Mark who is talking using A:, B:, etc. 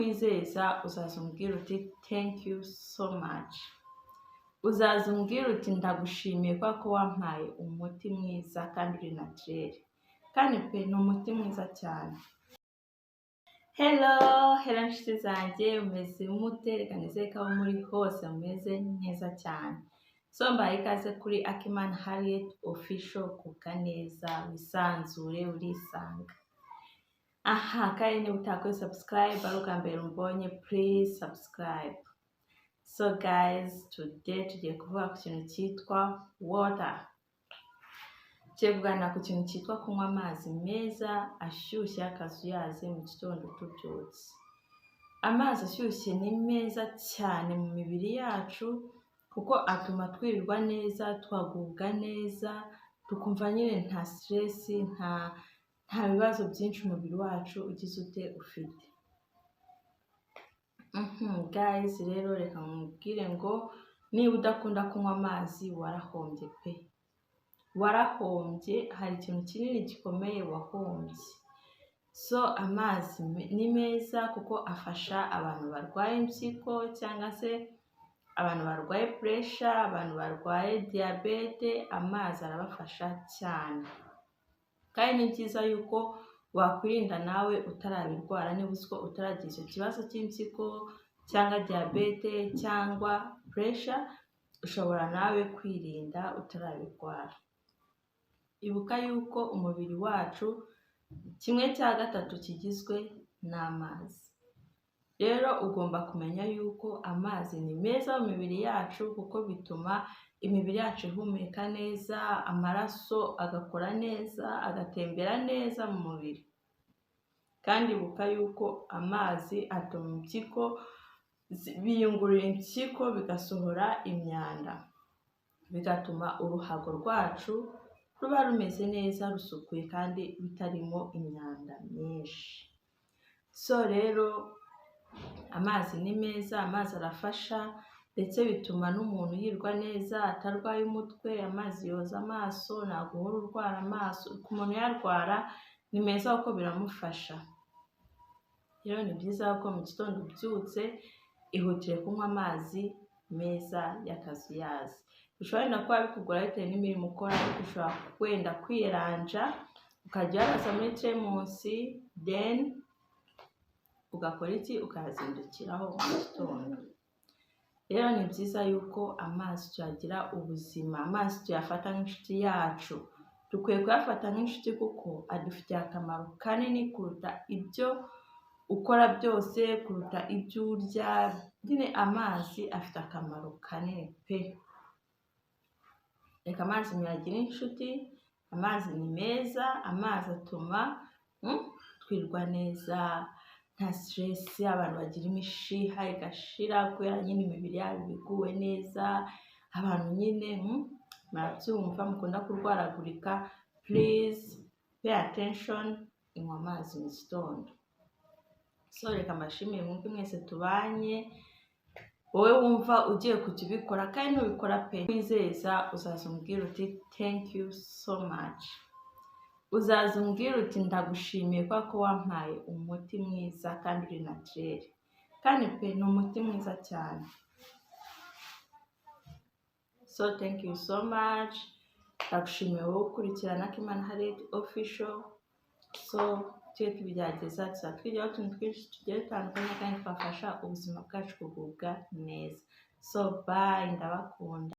A: Kwizeza uzaza umbwira uti "Thank you so much." Uzaza umbwira uti "Ndagushimiye kubera ko wampaye umuti mwiza kandi uri naturel." Kandi pe, ni umuti mwiza cyane. Hello, hello nshuti zanjye, mumeze mute? Reka nizere ko aho muri hose mumeze neza cyane. So mbahaye ikaze kuri Akimana Harriet Official. Kuka neza, wisanzure, urisanga aha. Kandi niba utakoze subscribe, ari ubwa mbere umbonye, please subscribe. So guys, today tugiye kuvuga ku kintu cyitwa water. Tugiye kuganira ku kintu cyitwa kunywa amazi meza ashyushye y'akazuyazi mu gitondo tubyutse. Amazi ashyushye ni meza cyane mu mibiri yacu kuko atuma twirirwa neza, twagubwa neza, tukumva nyine nta stress, nta bibazo byinshi umubiri wacu ugize ute ufite. Guys, rero reka nkubwire ngo niba udakunda kunywa amazi, warahombye pe, warahombye. Hari ikintu kinini gikomeye wahombye. So amazi ni meza kuko afasha abantu barwaye impyiko cyangwa se abantu barwaye pressure, abantu barwaye diyabete, amazi arabafasha cyane. Kandi ni byiza yuko wakwirinda nawe utarabirwara. Niba uzi ko utaragira icyo kibazo cy'impyiko cyangwa diyabete cyangwa pressure, ushobora nawe kwirinda utarabirwara. Ibuka yuko umubiri wacu 1/3 kigizwe n'amazi. Rero ugomba kumenya yuko amazi ni meza mu mibiri yacu kuko bituma imibiri yacu ihumeka neza, amaraso agakora neza, agatembera neza mu mubiri. Kandi ibuka yuko amazi atuma impyiko biyungurura impyiko, bigasohora imyanda, bigatuma uruhago rwacu ruba rumeze neza, rusukuye kandi rutarimo imyanda myinshi. So rero amazi ni meza, amazi arafasha, ndetse bituma n'umuntu yirwa neza atarwaye umutwe. Amazi yoza amaso, ntabwo uhora urwara amaso. Ku muntu uyarwara ni meza kuko biramufasha. Rero ni byiza ko mu gitondo ubyutse, ihutire kunywa amazi meza y'akazuyazi. Bishobora wenda kuba bikugora bitewe n'imirimo ukora, ariko ushobora wenda kwiyeranja ukajya uyaraza muri teremusi, then ugakora iki? Ukayazindukiraho mu gitondo. Rero ni byiza yuko amazi tuyagira ubuzima, amazi tuyafata nk'inshuti yacu. Dukwiye kuyafata nk'inshuti kuko adufitiye akamaro kanini kuruta ibyo ukora byose, kuruta ibyo urya. Nyine amazi afite akamaro kanini pe. Reka amazi muyagire inshuti. Amazi ni meza, amazi atuma twirwa neza, nta stress. Abantu bagira imishiha igashira kubera nyine imibiri yabo iba iguwe neza. Abantu nyine murabyumva, mukunda kurwaragurika, please pay attention, inywa amazi mu gitondo. So reka mbashimire mwebwe mwese tubanye. Wowe wumva ugiye kujya ubikora, kandi nubikora pe, wizeza uzaza umbwira uti "Thank you so much." Uzaza umbwira uti "Ndagushimiye kubera ko wampaye umuti mwiza kandi uri naturel." Kandi pe, ni umuti mwiza cyane. So thank you so much. Ndagushimiye wowe ukurikirana Akimana Harriet Official. So tujye tubigerageza, tuzajya twigiraho utuntu twinshi tugiye dutandukanye kandi twafasha ubuzima bwacu kugubwa neza. So bye, ndabakunda.